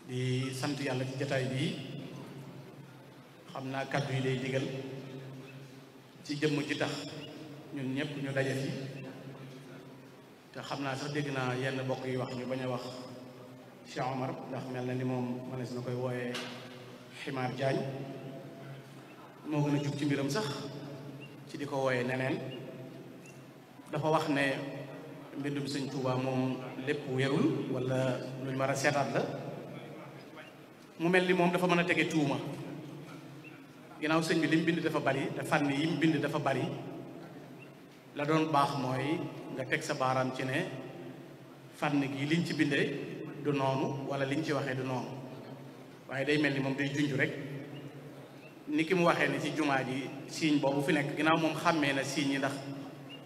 di sant yàlla ci jataay bii xam naa kàddu yi day digal ci jëmm ji tax ñun ñëpp ñu daje fi te xam naa sax dégg naa yenn bokk yi wax ñu bañ a wax Cheikh Omar ndax mel na ni moom mënees na koy wooyee Ximaar Jaañ moo gën a jug ci mbiram sax ci di ko wooyee neneen dafa wax ne mbindum sëñ Tuubaa moom lépp wérul wala luñ war a seetaat la mu mel ni moom dafa mën a tege tuuma ginnaaw sëñ bi li mu bind dafa bari te fànn yi mu bind dafa bari la doon baax mooy nga teg sa baaraam ci ne fànn gi liñ ci bindee du noonu wala liñ ci waxee du noonu waaye day mel ni moom day junj rek ni ki mu waxee ne ci jumaa ji signe boobu fi nekk ginnaaw moom xàmmee na signe yi ndax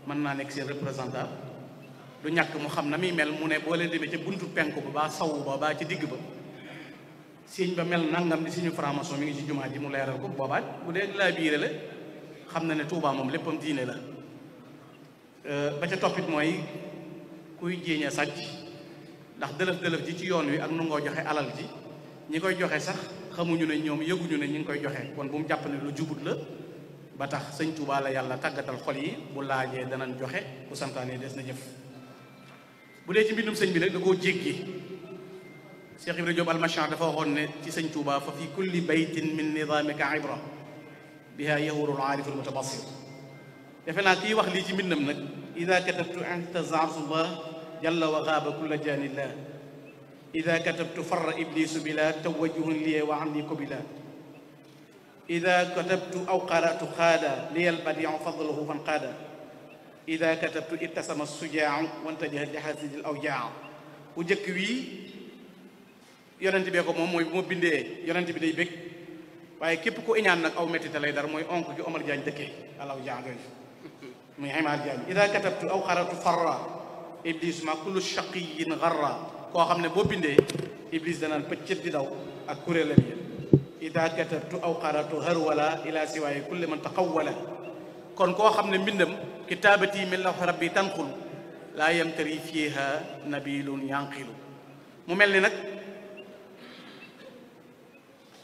mën naa nekk seen représentant du ñàkk mu xam na muy mel mu ne boo leen demee ca buntu penku ba baa sawu ba baa ci digg ba signe ba mel nangam di signe franc-maçon mi ngi ci jumaa ji mu leeral ko boobaat bu dee laa biire la xam na ne Tuubaa moom léppam diine la ba ca toppit mooy kuy jéeñ a sàcc ndax dëlëf-dëlëf ji ci yoon wi ak nu ngoo joxe alal ji ñi koy joxe sax xamuñu ne ñoom yëguñu ne ñi ngi koy joxe kon bu mu jàpp ne lu jubut la ba tax sëñ Tuubaa la yàlla tàggatal xol yi bu laajee danañ joxe bu santaane des na jëf bu dee ci mbindum sëñ bi nag da koo jéggi Cheikh Ibrahima Diop Almachan dafa waxoon ne ci sëñ Tuubaa fa fi kulli baytin min nidaamika ibra biha yahuru al-aarifu al-mutabassir defe naa kii wax lii ci mbindam nag ida katabtu intazarullah jalla wa gaaba kulla janillah ida katabtu farra iblisu bila tawajjuhun liye wa anni kubila ida katabtu aw qaratu xaada liya albadiu fadluhu fan qaada ida katabtu ittasama sujaau wantajaha li xasidil awjaa bu njëkk wii yonent bee ko moom mooy bu ma bindee yonent bi day bég waaye képp ku iñaan nag aw mettita lay dar mooy onk gi Omar Diagne dëkkee al awjaa gooyu muy Ximaar Diagne ida katabtu aw qaratu farra iblis ma kullu shaqiyin garra koo xam ne boo bindee iblis danaan pëccët di daw ak kuréelam yi ida katabtu aw qaratu harwala ila siwaaye kulli man taqawwala kon koo xam ne mbindam kitaabati min lawhi rabbi tanqul laa yamtari fiiha nabilun yanqilu mu mel ni nag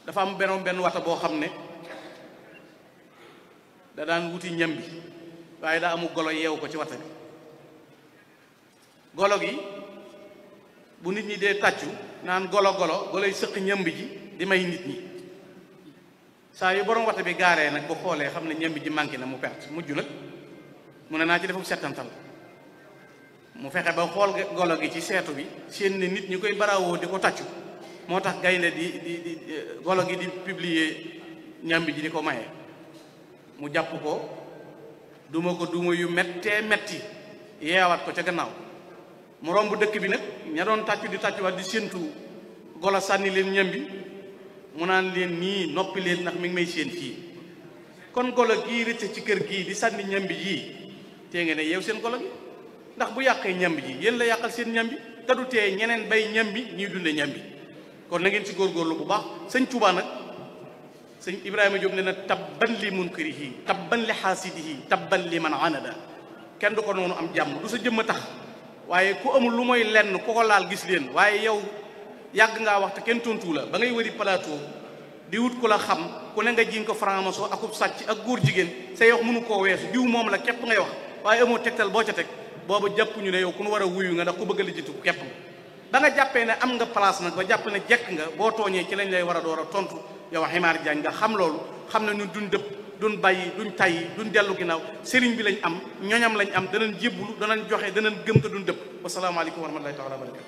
dafa am benn wata boo xam ne da daan wuti ñam bi waaye daa amu golo yeewu ko ci wata bi golo gi bu nit ñi dee tàccu naan goloy sëq ñamb ji di may nit ñi saa yu borom wata bi gaaree nag bu xoolee xam ne ñamb ji manqué na mu perte mujj nag mu ne naa ci defum settantal mu fexe ba xool golo gi ci seetu bi seen ne nit ñi koy barawoo di ko tàccu moo tax gaynde di golo gi di publier ñamb ji di ko maye mu jàpp ko duma yu mettee metti yeewaat ko ca gannaaw mu romb dëkk bi nag ña doon tàccu di tàccuwaat di séentu golo sànni leen ñambi mu naan leen nii noppi leen ndax mi ngi may séen fii kon golo gii rëcc ci kër gii di sànni ñambi yii tee ngeen ne yeew seen golo gi ndax bu yàqee ñambi ji yéen la yàqal seen ñambi te du tee ñeneen bay ñambi ñuy dunde ñambi kon na ngeen ci góorgóorlu bu baax sëñ Tuubaa nag sëñ Ibrahima Diop ne na tabban li munkarihi tabban li xaasidihi tabban li man anada kenn du ko noonu am jàmm du sa jëmm a tax waaye ku amul lu mooy lenn ku ko laal gis leen waaye yow yàgg ngaa wax te kenn tontu la ba ngay wëri plateau di wut ku la xam ku ne nga jiñ ko franc-maçon akub sàcc ak góor jigéen say wax mënu koo weesu diw moom la képp ngay wax waaye amoo tegtal boo ca teg boobu jàpp ñu ne yow ku nu war a wuyu nga ndax ku bëgg a lijjitu képp ba nga jàppee ne am nga place nag ba jàpp ne jekk nga boo tooñee ci lañ lay war a door a tontu yow Ximaar Jaañ nga xam loolu xam ne ñun duñ dëpp duñ bàyyi duñ tayyi duñ dellu ginnaaw sëriñ bi lañ am ñoñam lañ am danañ jébbulu danañ joxe danañ gëm te duñ dëpp wasalaamaaleykum wa rahmatullahi taala wa barakatu